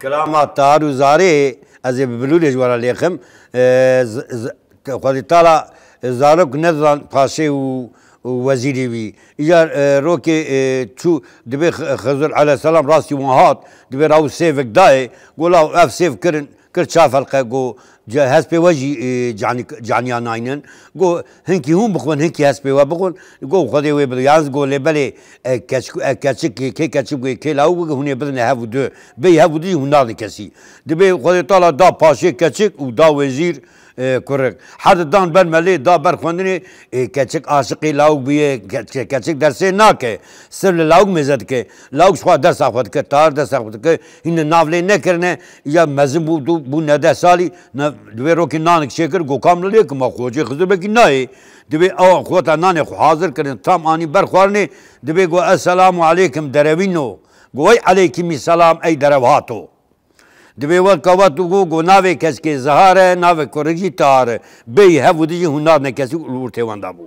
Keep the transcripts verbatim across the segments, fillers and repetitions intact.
Kilama Tahar û Zarê, ez ê bi bilûlê ji we re lêxim. E, z-, z-, Xwedê Teala zarok nedizan paşê û, û wezîrê wî. Îcar, e, rokê, e, çû, dibê X-, Xizir aleyhisselam rastî wan hat, dibê raw sêvek dayê, go law ev sêv kirin, kir çav helqe, go ce-, hespê we jî, e, canî-, caniya naynin. Go hinkî hûn bixwin, hinkî hespê we bixwin. Go Xwedê wê bide. Yan go lê belê, e, keç-, e, keçik, kê keçik bûye, kê lawik bûye, hûn ê bidine hev û du. Bêyî hev û du jî hûn nadin kesî. Dibê Xwedê Teala da paşê keçik û da wezîr, e, kurik. Her di dan ber melê, da ber xwendinê, e, keçik aşiqê lawik bûye, ke-, ke-, keçik dersê nake. Sir li lawik mêze dike. Lawik ji xwe dersa xwe dike, Tahar dersa xwe dike. Hîn li nav lê nekirine, ya mezin bû, du, bû newdeh salî, ne, di wê rokê nanik çêkir, go kam li lê kima xocê Xizir belkî nayê. Dibê ew xweta nanê xwe hazir kirin, tam anî ber xwarinê, dibê go, "Eselamu aleykim derewîno." Go, "Wey aleykimî selam ey derewhato." Dibê weka we tu go, go navê keskê Zihar e, navê kurik jî Tahar e. Bêyî hev û du jî hûn nadine kesî û li wir têwenda bû.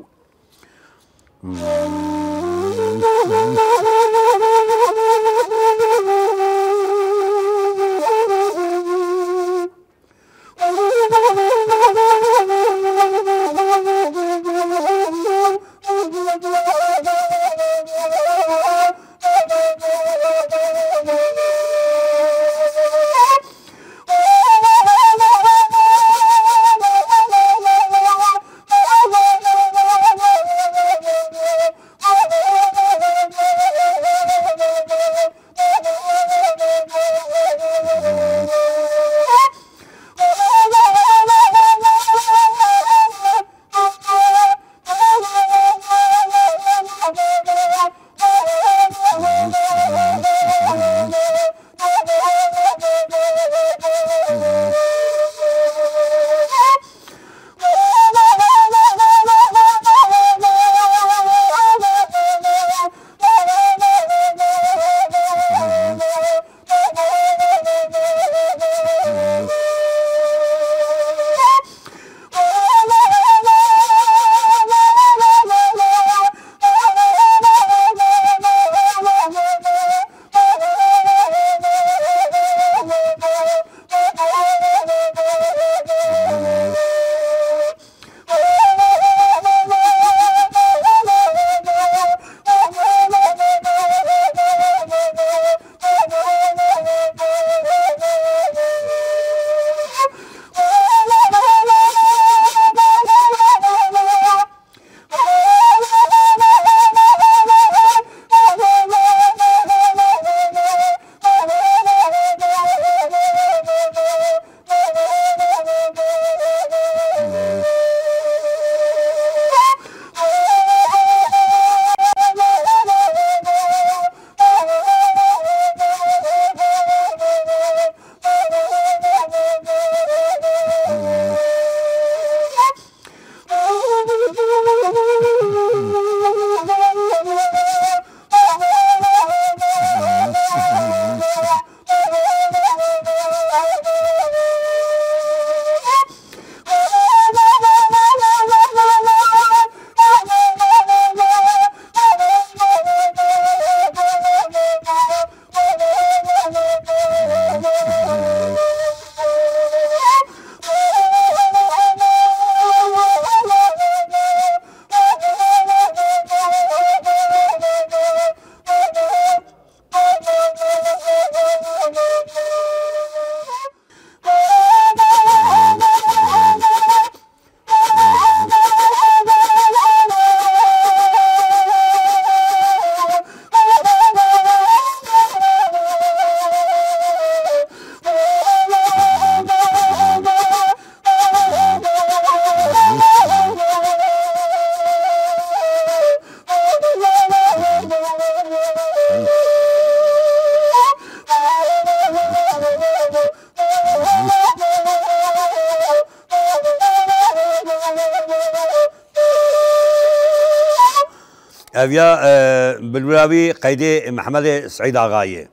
Ev ya, e, bilbila wî qeydê Mehmedê Seîd Axa ye.